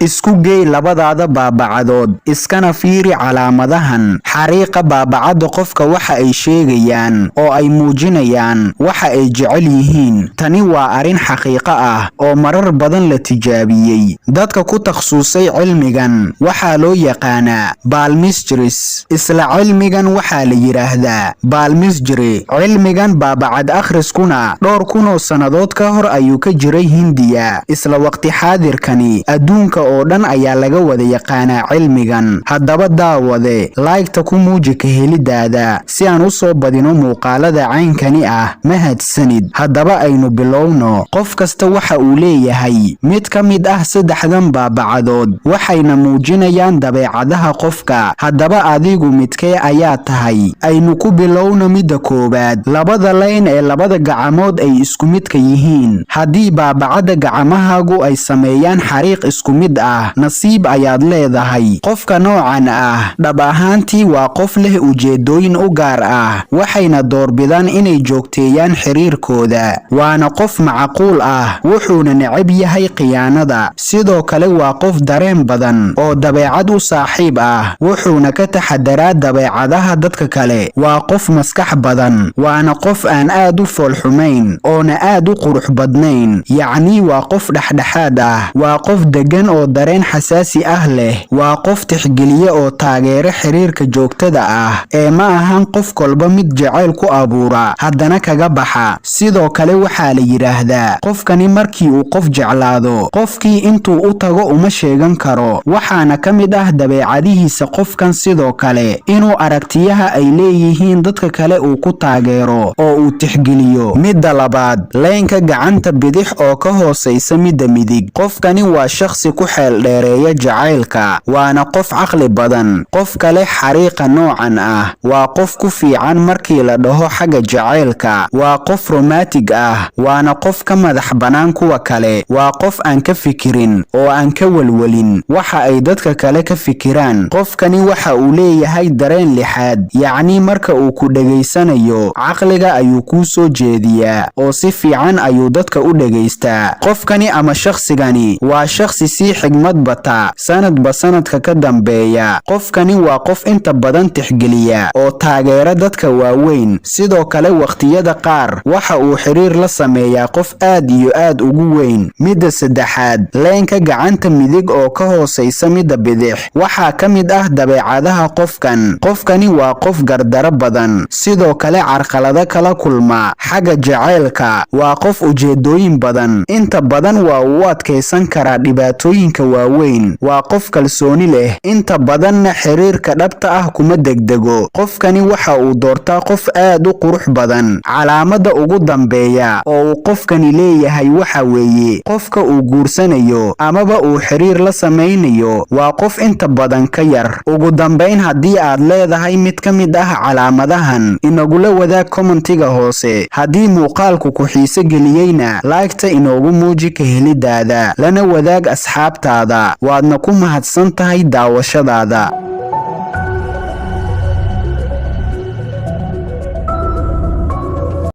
Isku geey labadaada baabacadood, iskana fiiri calaamadahan. Xariiqa baabacadda qofka waxa ay sheegayaan oo ay muujinayaan waxa ay jecel yihiin. Tani waa arrin xaqiiqo ah oo marar badan la tijaabiyey. Dadka ku takhasusay cilmigan waxaa loo yaqaanaa palmistries. Isla cilmigan waxaa la yidhaahdaa palmistry. Cilmigan baabacad akhriskuna dhowr kun oo sannadood ka hor ayuu ka jiray Hindiya. Isla waqti xaadirkani adduunka oo dhan ayaa laga wada yaqaanaa cilmigan. Haddaba daawade, like-ta ku muuji ka helidaada si aan u soo badino muuqaalada caynkani ah. Mahadsanid. Haddaba aynu bilowno. Qof kasta waxa uu leeyahay mid ka mid ah saddexdan baabacadood, waxayna muujinayaan dabeecadaha qofka. Haddaba adigu midkee ayaa tahay? Aynu ku bilowno midda koowaad, labada layn ee labada gacamood ay isku midka yihiin. Haddii baabacadda gacmahaagu ay sameeyaan xariiq isku mid ah, nasiib ayaad leedahay. Qofka noocan ah dhab ahaantii waa qof leh ujeedooyin u gaar ah, waxayna doorbidaan inay joogteeyaan xiriirkooda. Waana qof macquul ah, wuxuuna necab yahay khiyaanada. Sidoo kale waa qof dareen badan oo dabeecad u saaxiib ah, wuxuuna ka taxadaraa dabeecadaha dadka kale. Waa qof maskax badan, waana qof aan aad u foolxumayn oona aad u qurux badnayn, yacnii waa qof dhexdhexaad ah. Waa qof deggan oo dareen xasaasi ah leh. Waa qof tixgeliye oo taageera xiriirka joogtada ah, ee ma ahan qof kolba mid jacayl ku abuura haddana kaga baxa. Sidoo kale waxaa la yidhaahdaa qofkani markii uu qof jeclaado, qofkii intuu u tago uma sheegan karo. Waxaana ka mid ah dabeecadihiisa qofkan sidoo kale inuu aragtiyaha ay leeyihiin dadka kale uu ku taageero oo uu tixgeliyo. Midda labaad, leynka gacanta bidix oo ka hoosaysa midda midig. Qofkani waa shakhsi ku xeeldheereeya jacaylka, waana qof caqli badan. Qof kale xariiqa noocan ah waa qof ku fiican markii la dhaho xagga jacaylka. Waa qof romantic ah, waana qof ka madax bannaan kuwa kale. Waa qof aan ka fikirin oo aan ka welwelin waxa ay dadka kale ka fikiraan. Qofkani waxa uu leeyahay dareen lixaad, yacni marka uu ku dhegaysanayo, caqliga ayuu kuu soo jeediyaa oo si fiican ayuu dadka u dhegaystaa. Qofkani ama shakhsigani waa shakhsi sii xigmad bata sanadba sanadka ka dambeeya. Qofkani waa qof inta badan tixgeliya oo taageera dadka waaweyn. Sidoo kale wakhtiyada qaar waxa uu xiriir la sameeyaa qof aad iyo aad ugu weyn. Midda saddexaad, leenka gacanta midig oo ka hoosaysa midda bidix. Waxaa ka mid ah dabeecadaha qofkan: qofkani waa qof gardaro badan, sidoo kale carqalado kala kulma xagga jacaylka. Waa qof ujeedooyin badan, inta badan waa uu u adkaysan karaa dhibaatooyinka waaweyn. Waa qof kalsooni leh, inta badanna xiriirka dhabta ah kuma degdego. Qofkani waxa uu doortaa qof aad u qurux badan. Calaamada ugu dambeeya oo uu qofkani leeyahay waxa weeye qofka uu guursanayo amaba uu xiriir la samaynayo waa qof inta badan ka yar. Ugu dambayn, haddii aad leedahay mid ka mid ah calaamadahan, inagula wadaag comment-iga hoose. Haddii muuqaalku ku xiise geliyeyna, like-ta inoogu muuji ka helidaada, lana wadaag asxaabtaada. Waadna ku mahadsan tahay daawashadaada.